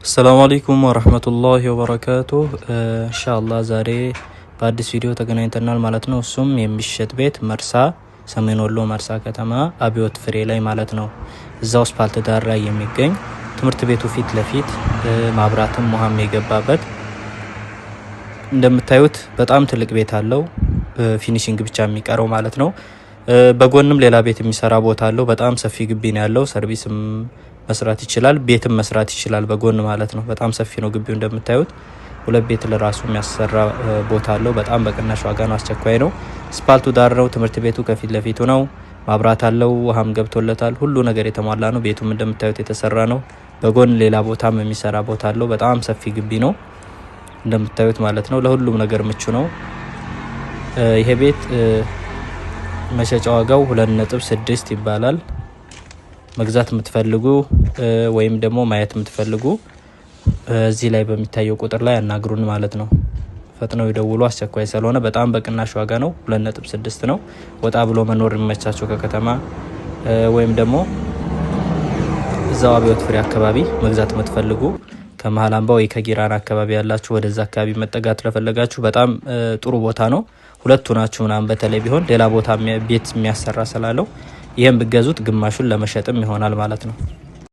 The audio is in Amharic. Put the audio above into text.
አሰላሙ አለይኩም ወረህመቱላሂ ወበረካቱ። ኢንሻአላህ ዛሬ በአዲስ ቪዲዮ ተገናኝተናል ማለት ነው። እሱም የሚሸጥ ቤት መርሳ፣ ሰሜን ወሎ መርሳ ከተማ አብዮት ፍሬ ላይ ማለት ነው። እዛው አስፓልት ዳር ላይ የሚገኝ ትምህርት ቤቱ ፊት ለፊት ማብራትም ውሃም የገባበት እንደምታዩት በጣም ትልቅ ቤት አለው። Finishing ብቻ የሚቀረው ማለት ነው። በጎንም ሌላ ቤት የሚሰራ ቦታ አለው። በጣም ሰፊ ግቢ ነው ያለው። ሰርቪስም መስራት ይችላል፣ ቤትም መስራት ይችላል በጎን ማለት ነው። በጣም ሰፊ ነው ግቢው እንደምታዩት። ሁለት ቤት ለራሱ የሚያሰራ ቦታ አለው። በጣም በቅናሽ ዋጋ ነው። አስቸኳይ ነው። አስፓልቱ ዳር ነው። ትምህርት ቤቱ ከፊት ለፊቱ ነው። ማብራት አለው። ውሃም ገብቶለታል። ሁሉ ነገር የተሟላ ነው። ቤቱም እንደምታዩት የተሰራ ነው። በጎን ሌላ ቦታም የሚሰራ ቦታ አለው። በጣም ሰፊ ግቢ ነው እንደምታዩት ማለት ነው። ለሁሉም ነገር ምቹ ነው። ይሄ ቤት መሸጫ ዋጋው 2.6 ይባላል። መግዛት የምትፈልጉ ወይም ደግሞ ማየት የምትፈልጉ እዚህ ላይ በሚታየው ቁጥር ላይ ያናግሩን ማለት ነው። ፈጥነው ይደውሉ፣ አስቸኳይ ስለሆነ በጣም በቅናሽ ዋጋ ነው። 2.6 ነው። ወጣ ብሎ መኖር የሚመቻቸው ከከተማ ወይም ደግሞ እዛው አብዮት ፍሬ አካባቢ መግዛት የምትፈልጉ ከመሀል አምባ ወይ ከጊራና አካባቢ ያላችሁ ወደዛ አካባቢ መጠጋት ለፈለጋችሁ በጣም ጥሩ ቦታ ነው። ሁለቱ ናችሁ ምናምን በተለይ ቢሆን ሌላ ቦታ ቤት የሚያሰራ ስላለው ይህም ብገዙት ግማሹን ለመሸጥም ይሆናል ማለት ነው።